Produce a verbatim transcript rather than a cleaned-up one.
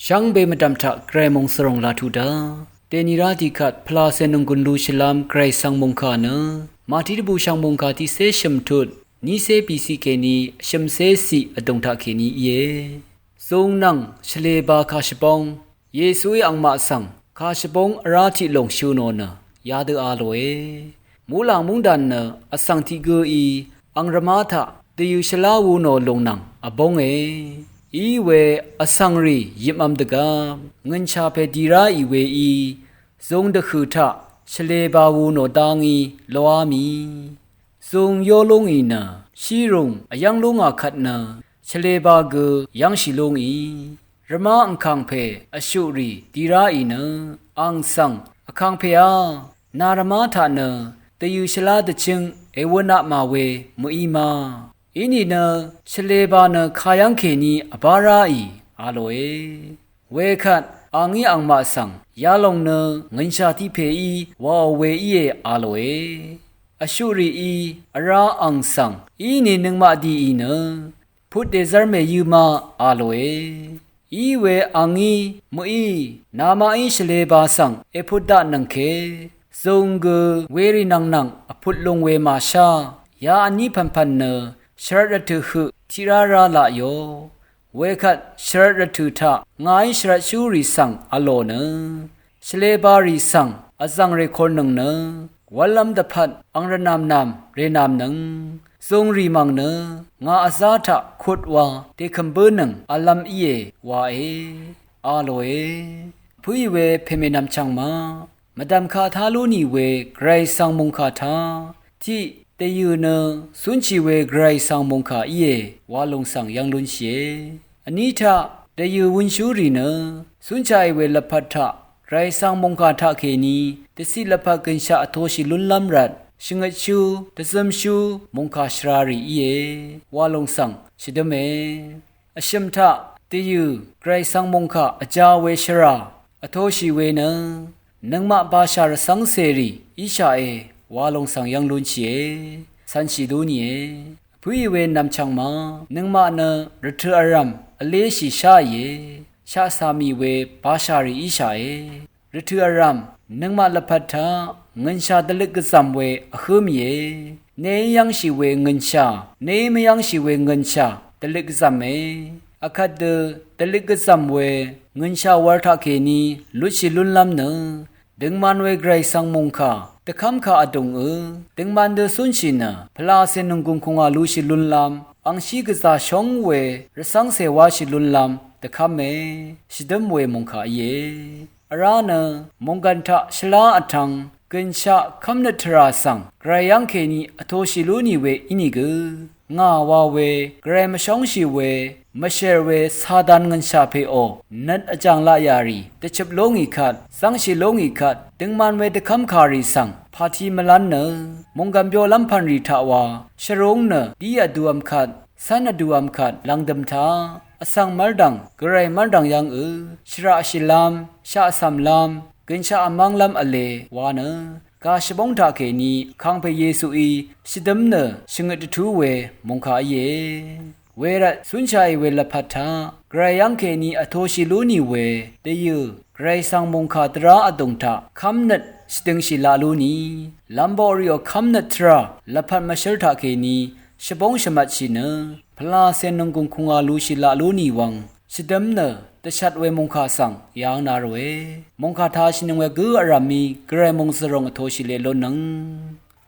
Shvngbe mvdv̀m taq Gvray mòngsvròng laq tuq dá dèní rá tiqkvt pvlacè nònggùn lú shvlám Gvray svng mòngkà nø Màtí dvbùshv̀ng mòngkà tiqcé shø̀m tut nícé pìciq kèní shø̀mcé ciq vdùng taqkèní íe. Zūng nvng shvlē ba kàshvbóng Yesuí angmaq svng kàshvbóng vrá tiq lòng shø̄ nò nø yadø a lòe. Muqlàng móngdàn nø vsvng tiq gǿí ang rvmá taq dvyø̀ shvlá wū nò lùng nvng vbónge. Iwe vsvng rì yøpmvm dvgvp ngø̀nshà pè di ráì weí zūng dvhø̀ taq shvlē ba wū nò dá ngí loá mì. Zūng yó lúngì nø shírùng vyv́ng lúngà kvt nø shvlē ba gø yv́ngshì lúngì. Rvmá angkàngpè vshuqrì di ráì nø ang svng, Vkàngpèá, nà rvmá taq nø dvyø̀ shvlá dvchǿng èwūnapmà we mø̀í ma. Inìnø shvlē ba nø kayv́ng kèní vbá ráì a lòe. Wekvt a ngí angmaq svng yalòng nø ngø̀nshà tiq pèí wàò we íe a lòe. Vshuqrìí vrá ang svng, Inì nøngmaq dìì nø put dèzv́r mèyǿ ma a lòe. Iwe a ngí, Mø̀í, namaqí shvlē ba svng èput daqnøng ke, zūng gø werì nvng nvng vput lung we màshá. Ya vní pv̀npv̀n nø shvrvt rvtø̀ høq tiq rá rá laq yo. Wekvt shvrvt rvtø̀ taq ngàí shvrvtshúrì svng vlò nø shvlē barì svng vzv̀ng rèkornøng nø wv̄llv́m dvpvt ang rvnamnam rènamnøng. Zūng rì mv̀ng nø ngà vzá taq kutwa dèkø̀m bǿnøng v̄llv́m íe wae a lòe. Vpǿì we pèmènvm chv̀ng ma, mvdv̀m kaq tá lú nì we Gvray svng mòngkà taq tiq dvyø̀ nø cúnshì we Gvray svng mòngkà íe wa lòng svng yv́ng lúnshìe. Vní taq dvyø̀ wūnshúrì nø cúnshàì we lvpat taq Gvray svng mòngkà taqkèní dvciq lvpat gø̀nshaq vtoshì lúnlv́m rvt shvngøtshú dvzømshú mòngkà shvrarì íe wa lòng svng shvdǿme. Vshø̀m taq dvyø̀ Gvray svng mòngkà vjā we shvrà vtoshì we nø nøngmaq bashà rvcv́ngcèrì íshàe wa lòng svng yv́ng lúnshìe, cv̄nshì lú nìe. Vpǿì we nvm chv̀ng ma, nøngmaq nø rvtø̀ vrv̀m vléshì sháìe. Shaqcà mì we bashàrì íshàe. Rvtø̀ vrv̀m nøngmaq lvpat taq ngø̀nshà dvløt gvzv̀m we vhǿ mìe. Neí yv́ngshì we ngø̀nshà, neí mvyv́ngshì we ngø̀nshà dvløt gvzv̀me. Akvt dø dvløt gvzv̀m we ngø̀nshà wur taqkèní lutshì lúnlv́m nø døngman we Gvray svng mòngkà dvkv́mkà vdùngø, døngman dø cúnshì nø pvlacè nònggùng kùngà lushì lúnlv́m, angshí gvzà shóng we rvcv́ngcè wáshì lúnlv́m dvkv́me. Shvdǿm we mòngkà íe. Vrá nø mònggv̀n taq shvlá vtv̄ng gø̀nshaq kv́mnøt tvrà svng Gvray yv́ngkèní vtoshì lú nì we ínìgø, ngà wa we Gvray mvshóngshì we mvshèr we Satan ngø̀nshà pèò nøt vjàng laq yà rì dvchøp lú ngì kvt, zv́ngshì lú ngì kvt, døngman we dvkv́mkàrì svng pàti mvlv́n nø mònggv̀n byolv́m pv̀nrì taq wa shvrúng nø dí vduv̄m kvt, cv́n vduv̄m kvt lv̀ngdø̀m taq vsvng mv́rdv̀ng Gvray mv́rdv̀ng yv́ngø shvraqshìlv́m, shaqcv̀mlv́m, gø̀nshaq vmv́nglv́m vlē wa nø gàshvbóng taqkèní Vkàngpè Yesuí shvdǿm nø shvngøt dvtú we mòngkà íe. Wervt cúnshàì we lvpat taq Gvray yv́ngkèní vtoshì lú nì we dvyø̀ Gvray svng mòngkà dvrá vdùng taq kv́mnøt shvdøngshì laq lú nì, lv̄mboqrìò kv́mnøt tvrà lvpat mvshǿr taqkèní shvbóng shvmvtshì nø pvlacè nònggùng kùngà lushì laq lú nì wvng shvdǿm nø dvshat we mòngkà svng yàv́ng na ròe. Mòngkà tāshìnøng we gǿ vrv̀m mì Gvray mòngzø̀ròng vtoshì leq lúnnøng.